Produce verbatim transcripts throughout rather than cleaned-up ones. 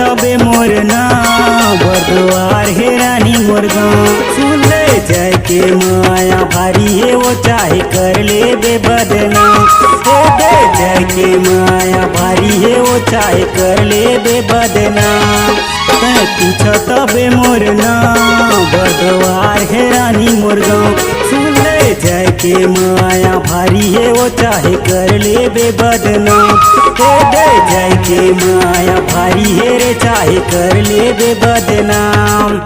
अबे मोर नाम बरदुवार हे रानी मोर गाँव। सुन ले जय के माया भारी हे, वो चाहे कर लेबे बदनाम। ए दे जय के माया भारी हे, वो चाहे कर लेबे बदनाम। तैं पूछत अबे मोर नाम बरदुवार हे रानी मोर गाँव। सुन ले जय के माया भारी हे, वो चाहे कर लेबे बदनाम। ए दे जय के माया भारी हे रे, चाहे कर लेबे बदनाम।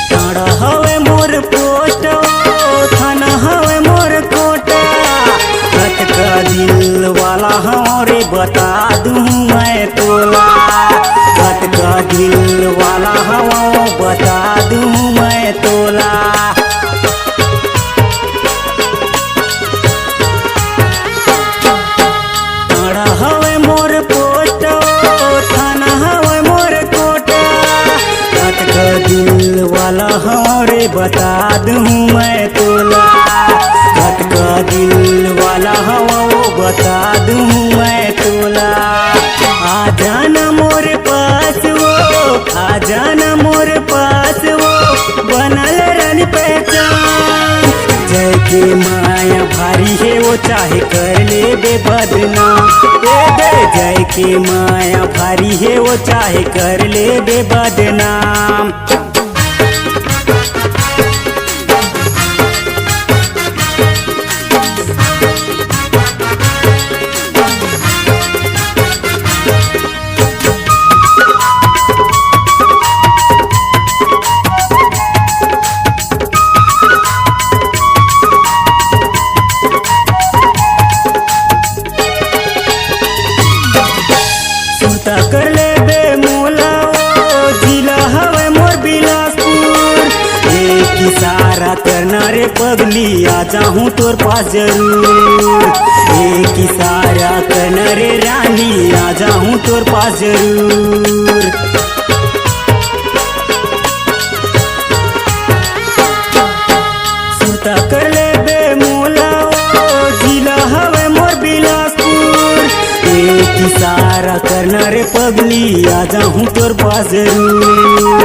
टाड़ा हवे मोर पोस्ट, थाना हवे मोर कोटा। कतका दिल वाला हवं रे, बता दूं मैं तोला। कतका दिल वाला हवं, बता दूं मैं तोला। टाड़ा हवे मोर पोस्ट, थाना हवे मोर कोटा। कतका दिल वाला हवं रे, बता दूं मैं तोला। कतका दिल वाला हवं, वो बता दूं मैं तोला। आ जाना मोर पास वो, आ जाना मोर पास वो, बनल रन पहचान। जय के माया भारी हे, वो चाहे कर लेबे बदनाम। ए दे जय के माया भारी हे, वो चाहे कर लेबे बदनाम। सुरता कर लेबे मोला ओ, जिला हवे मोर बिलासपुर। एक इशारा करना रे पगली, आ जाहूं तोर पास जरूर। एक इशारा करना रे रानी, आ जाहूं तोर पास जरूर। सुरता कर लेबे मोला ओ, जिला हवे मोर बिलासपुर। एक इशारा करना रे पगली, आ जाहूं तोर पास जरूर।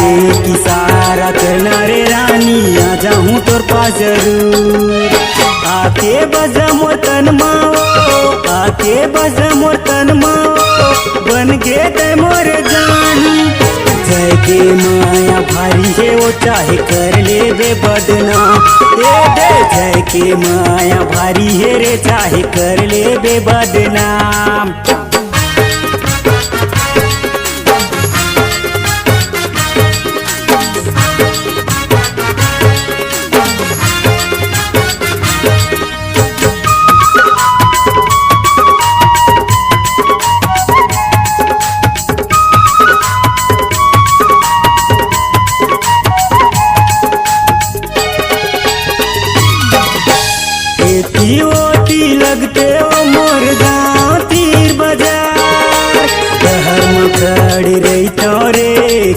एक इशारा करना रे रानी, आ जाहूं तोर पास जरूर। आके बजा मोर तन मा ओ, आके बजा मोर तन मा ओ, बन गे तैं मोर जान। जय के माया भारी हे, वो चाहे कर लेबे बदनाम। ए दे जय के माया भारी हे रे, चाहे कर लेबे बदनाम। एती ओती लगते ओ मोर गाँव तीर बजार। डहर म खड़े रहिथौं रे,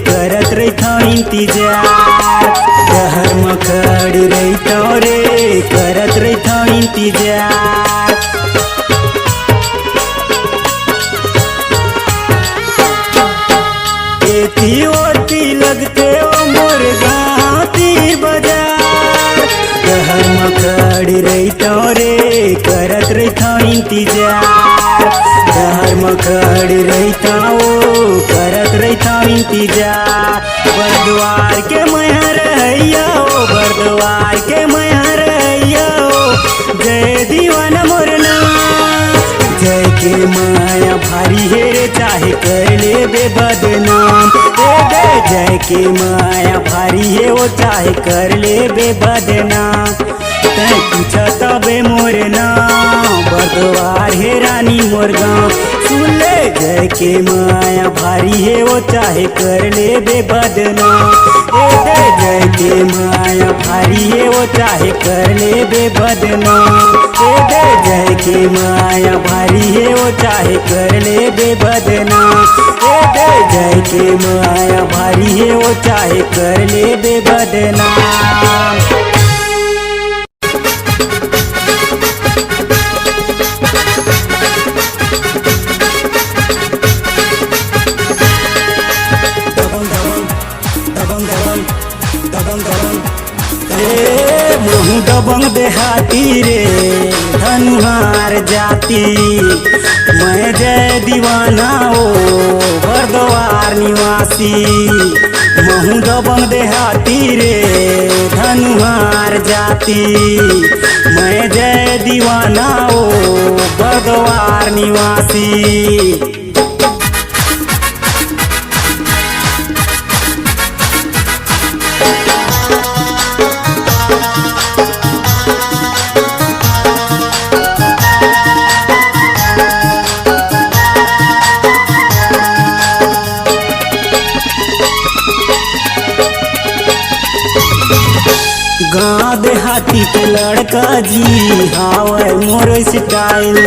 करत रहिथौं इंतजार। डहर म खड़े रहिथौं रे, करत रहिथौं इंतजार। एती ओती लगते ओ मोर गाँव तीर बजार। डहर म खड़े रहिथौं रे, करत रहिथौं इंतजार। डहर म खड़े रहिथौं ओ, करत रहिथौं इंतजार। बरदुवार के मैं हा रहइया ओ, बरदुवार के मैं हा रहइया ओ, जय दीवाना मोर नाम। जय के माया भारी हे रे, चाहे कर लेबे बदनाम। ए दे जय के माया भारी हे, वो चाहे कर लेबे बदनाम। तैं पूछत अबे मोर नाम, बरदुवार हे रानी मोर गाँव। सुन ले जय के माया भारी हे, वो चाहे कर लेबे बदनाम। ए दे जय के माया भारी हे, वो चाहे कर लेबे बदनाम। ए दे जय के माया भारी हे, वो चाहे कर लेबे बदनाम। ए दे जय के माया भारी हे, वो चाहे कर लेबे बदनाम। ए, महूँ दबंग देहाती रे, धनुहार जाति। मैं जय दीवाना ओ बरद्वार निवासी। महूँ दबंग देहाती रे, धनुहार जाति। मैं जय दीवाना ओ बरद्वार निवासी। गाँव देहाती के लड़का जी, हावय मोर style।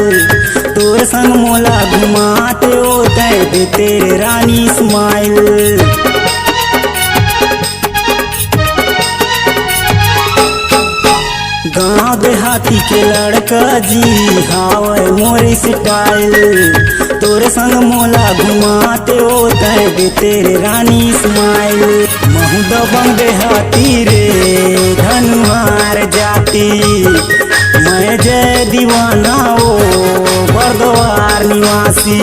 तोर संग मोला घुमाते ओ तैं दे तेरे रानी smile। गाँव देहाती के लड़का जी, हावय मोर style। तोर संग मोला घुमाते ओ तैं दे तेरे रानी smile। महूँ दबंग देहाती रे, धनुहार जाति। मैं जय दीवाना ओ बरद्वार निवासी।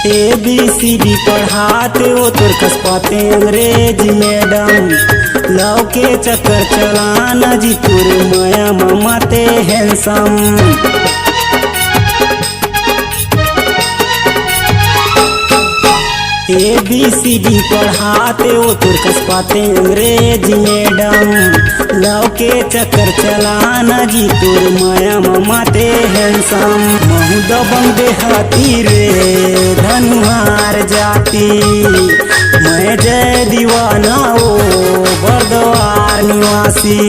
ए बी सी डी पढ़ाते ओ तोर कस पाते अंग्रेजी मैडम। लव के चक्कर चलाना जी, तोर मया ममा ते handsome। A B C D पढ़ाते ओ तोर कस पाते अंग्रेजी मैडम। लव के चक्कर चलाना जी, तोर मया ममा ते handsome। महूँ दबंग देहाती रे, धनुहार जाति। मैं जय दीवाना ओ बरद्वार निवासी।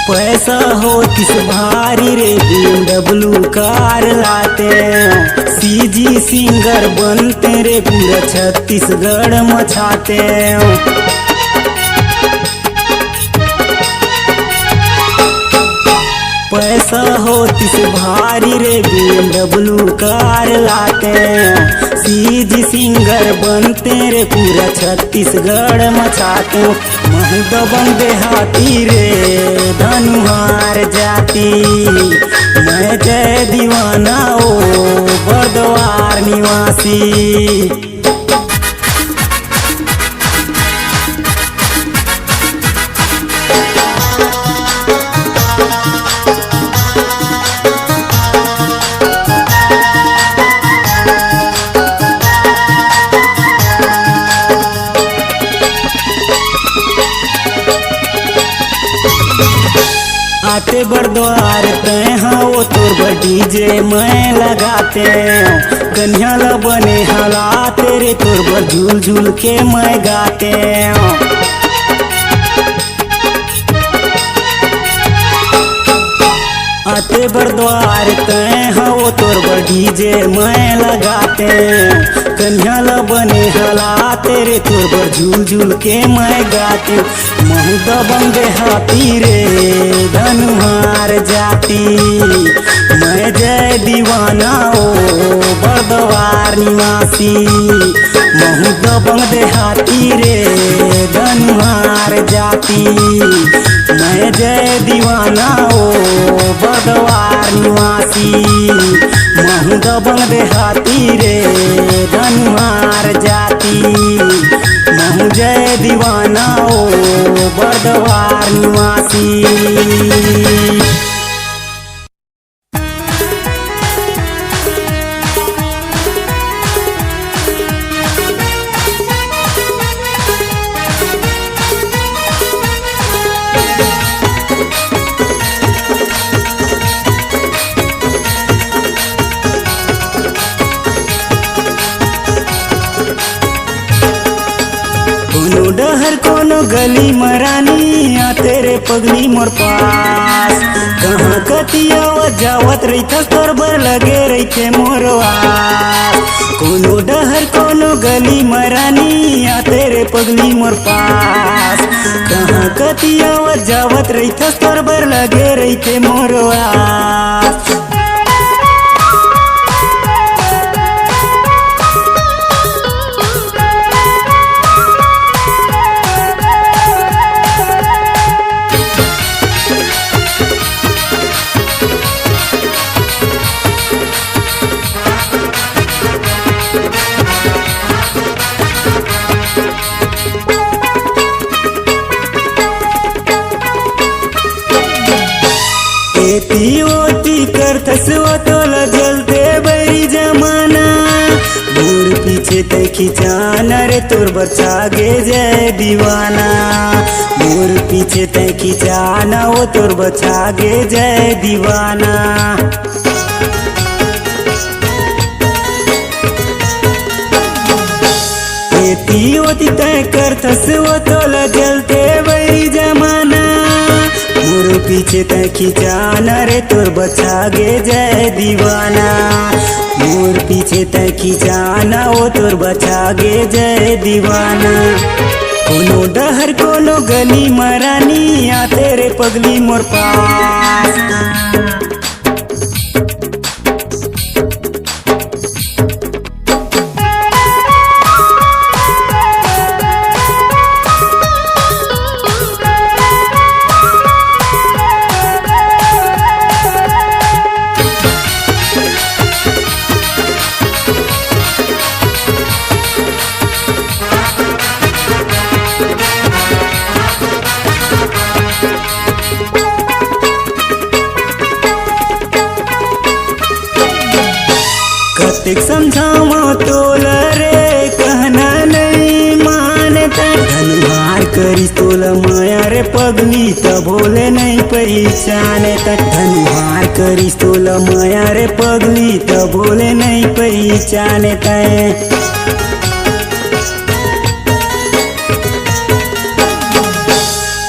पैसा होतिस भारी रे, बी एम डब्ल्यू कार लाते। सी जी सिंगर बनते रे, पूरा छत्तीसगढ़ मचाते। पैसा होतिस भारी रे, बी एम डब्ल्यू कार लाते। सी जी सिंगर बनते रे, पूरा छत्तीसगढ़ मचाते। महूँ दबंग देहाती रे, धनुहार जाति। मैं जय दीवाना ओ बरद्वार निवासी। आते बरद्वार तैं हा, ओ तोर बर डी जे मैं लगाते। कन्या ल बने हालात रे, तोर बर झूल झूल के मैं गाते। आते बरद्वार तैं हा, ओ तोर बर डी जे मैं लगाते। कन्या ल बने हालात रे, तोर बर झूल झूल के मैं गाते। महूँ दबंग देहाती रे, धनुहार जाति। मैं जय दीवाना ओ बरद्वार निवासी। महूँ दबंग देहाती रे धनुहार जाति। मैं जय दीवाना ओ बरदवार निवासी। महूँ दबंग देहाती रे धनुहार जाति। महूँ जय दीवाना ओ बरदवार निवासी। कोनो डहर कोनो गली म रानी, आते रे पगली मोर पास। कहाँ कति आवत जावत रहिथस, तोर बर लगे रहिथे मोर आस। कोनो डहर कोनो गली म रानी, आते रे पगली मोर पास। कहाँ कति आवत जावत रहिथस, तोर बर लगे रहिथे मोर आस। एती ओती करथस ओ तोला जलथे बैरी जमाना। मोर पीछे तै खिंचाना रे, तोर बर छागे जय दीवाना। मोर पीछे तै खिंचाना ओ, तोर बर छागे जय दीवाना। एती ओती तै करथस ओ, तोला जलथे बैरी जमाना। मोर पीछे तै खिंचाना रे, तोर बर छागे जय दीवाना। मोर पीछे तै खिंचाना ओ, तोर बर छागे जय दीवाना। कोनो डहर कोनो गली म रानी, आते रे पगली मोर पास। कतेक समझावं तोला रे, कहना नइ माने तैं। धनुहार करिस तोला मया रे पगली, तभो ले नइ पहिचाने तैं। धनुहार करिस तोला मया रे पगली, तभो ले नइ पहिचाने तैं।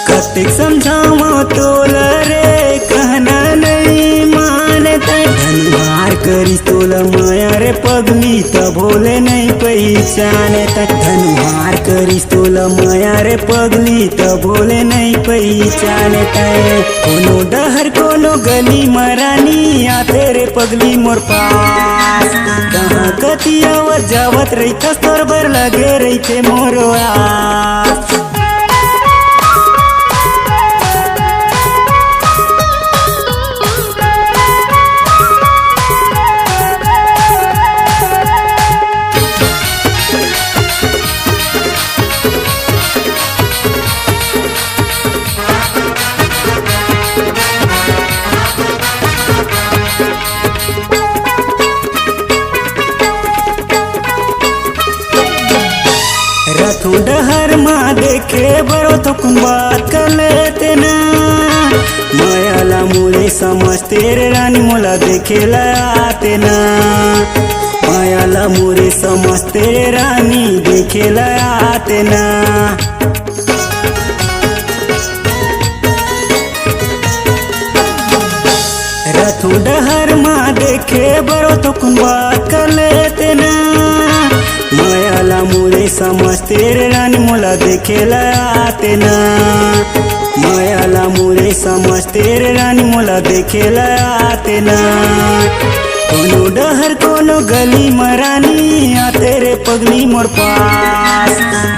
कतेक समझावं तोला रे, कहना नइ माने तैं। धनुहार करिस तोला मया रे पगली, तभो ले नइ पहिचाने तैं। धनुहार करिस तोला मया रे पगली, तभो ले नइ पहिचाने तैं। कोनो डहर कोनो गली म रानी, आते रे पगली मोर पास। कहाँ कति आवत जावत रहिथस, तोर बर लगे रहिथे मोर आस। रथों डहर मा देखे बर थोकुन बात कर लेते ना। मया ला मोरे समझते रे रानी, मोला देखे ला आते ना। मया ला मोरे समझते रे रानी, देखे ला आते ना। रथों डहर मा देखे बर थोकुन बात कर लेते ना। मया ला मोरे समझते रे रानी, मोला देखे ला आते ना। मया ला मोरे समझते रे रानी, मोला देखे ला आते ना। कोनो डहर कोनो गली म रानी, आते रे पगली मोर पास।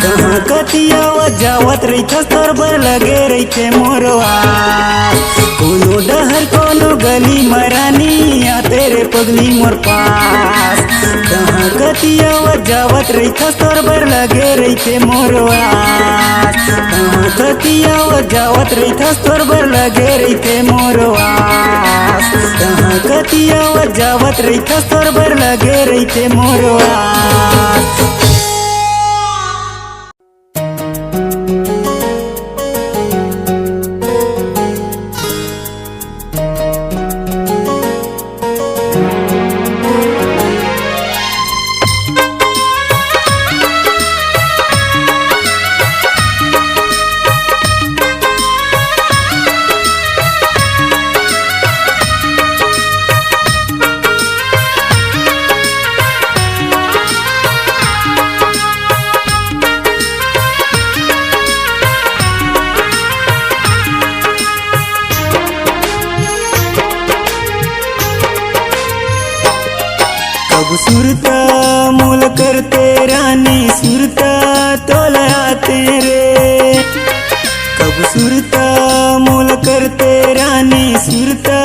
कहाँ कति आवत जावत रहिथस, तोर बर लगे रहिथे मोर आस। कोनो डहर कोनो गली म रानी, आते रे पगली मोर पास। कहाँ कति आवत जावत रहिथस, तोर बर लगे रहिथे मोर आस। कहाँ कति आवत जावत रहिथस, तोर बर लगे रहिथे मोर आस। कहाँ कति आवत जावत रहिथस, तोर बर लगे रहिथे मोर आस। कब सुरता मोला करते रानी, सुरता तोला आते रे। कब सुरता मोला करते रानी, सुरता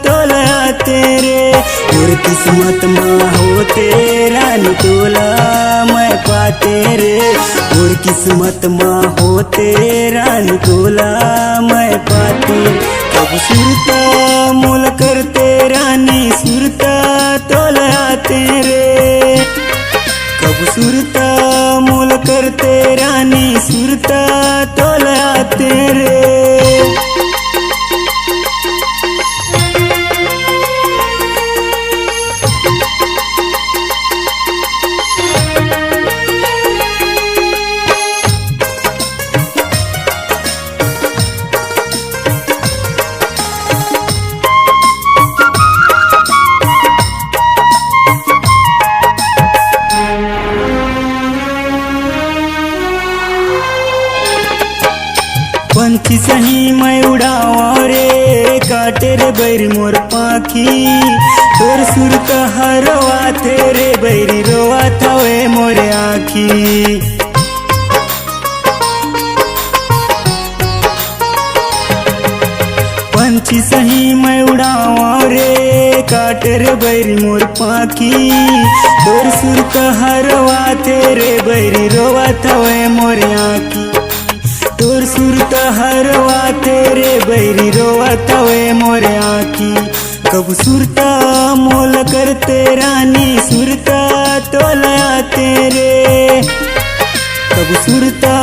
तोला आते रे। मोर किस्मत मा होते रानी, तोला मैं पाते रे। मोर किस्मत मा होते रानी, तोला मैं पाते। कब सुरता मोला करते रानी, सुरता तोला आते रे। कब सुरता मोला करते रानी, सुरता तोला आते रे। पंछी सही मैं उड़ावा रे, काटे रे बैरी मोर पाखी। तोर सुरता हरवाथे रे बैरी, रोवाथवे मोर आँखी। पंछी सही मैं उड़ावा रे, काटे रे बैरी मोर पाखी। तोर सुरता हरवाथे रे बैरी, रोवाथवे मोर आँखी। तोर सुरता हरवाथे रे बैरी, रोवाथवे मोर आँखी। कब सुरता मोला करते रानी, सुरता तोला आते रे। कब सुरता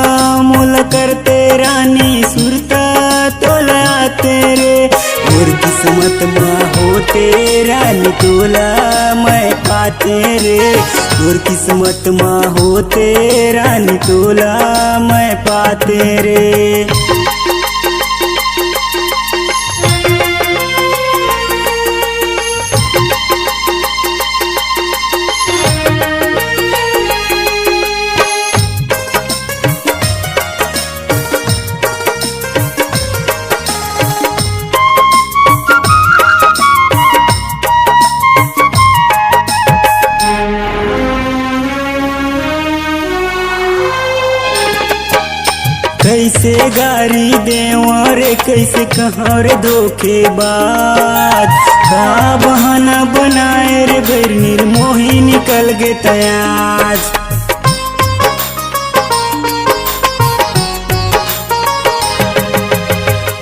मोला करते रानी, सुरता तोला आते रे। मोर किस्मत मा होते रानी, तोला मैं पाते रे। मोर किस्मत मा होते रानी, तोला मैं पाते रे। कैसे गारी देवा रे, कैसे कहा रे धोखेबाज। का बहाना बनाए रे बैरी, निर्मोही निकल गे तै आज।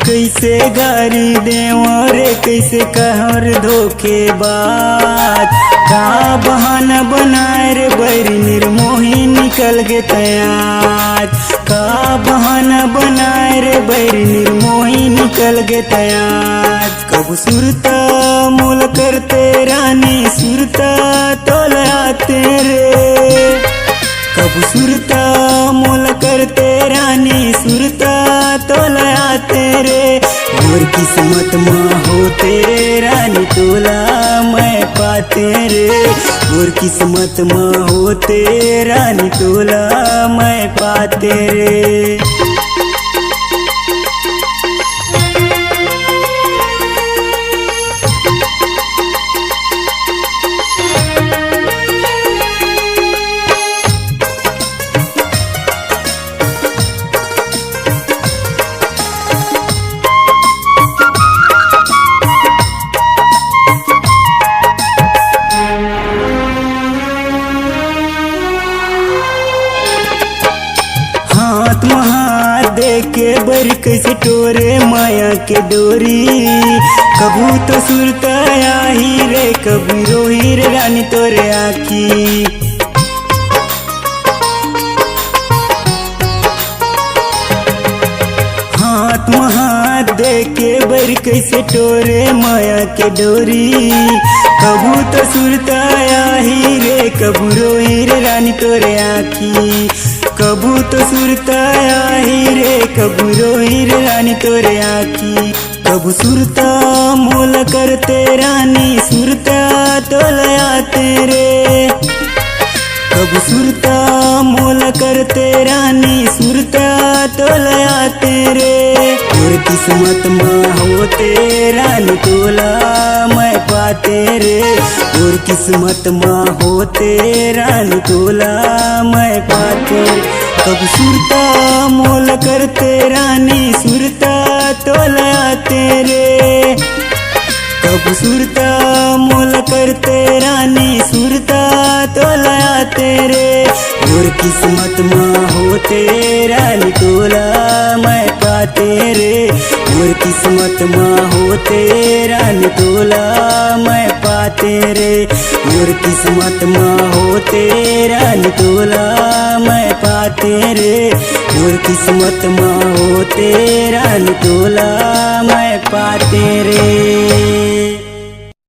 कैसे गारी देवा रे, कैसे कहा रे धोखेबाज। का बहाना बनाए रे बैरी, निर्मोही निकल गे तै आज। का बहाना बनाए रे बैरी, निर्मोही निकल गे तै आज। कब सुरता मोला करते रानी, सुरता तोला आते रे। कब सुरता मोला करते रानी, सुरता तोला आते रे। मोर किस्मत मा होते रानी, तोला मैं पाते रे। मोर किस्मत मा होते रानी, तोला मैं पाते रे। हाथ दे के बर कइसे टोरे माया के डोरी। कभू तो सुरता आही रे, कभू रोही रे रानी तोरे आँखी। हाथ म हाथ दे के बर कइसे टोरे माया के डोरी। कभू तो सुरता आही रे, कभू रोही रे रानी तोरे आँखी। कभू तो सुरता आही रे, कभू रोही रे रानी तोरे आँखी। कभू सुरता मोला करते रानी, सुरता तोला आते रे। कभू सुरता मोला करते रानी, सुरता तोला आते रे। मोर किस्मत म होते रानी तोला मैं पाते रे। मोर किस्मत म होते रानी तोला मैं पाते रे। कभू सुरता मोला करते रानी, सुरता तोला आते रे। कभू सुरता मोला करते रानी, सुरता तोला आते रे। मोर किस्मत म होते रानी तोला मैं पाते रे। मोर किस्मत म होते रानी तोला मैं पाते रे। मोर किस्मत म होते रानी तोला मैं पाते रे। मोर किस्मत म होते रानी तोला मैं पाते रे।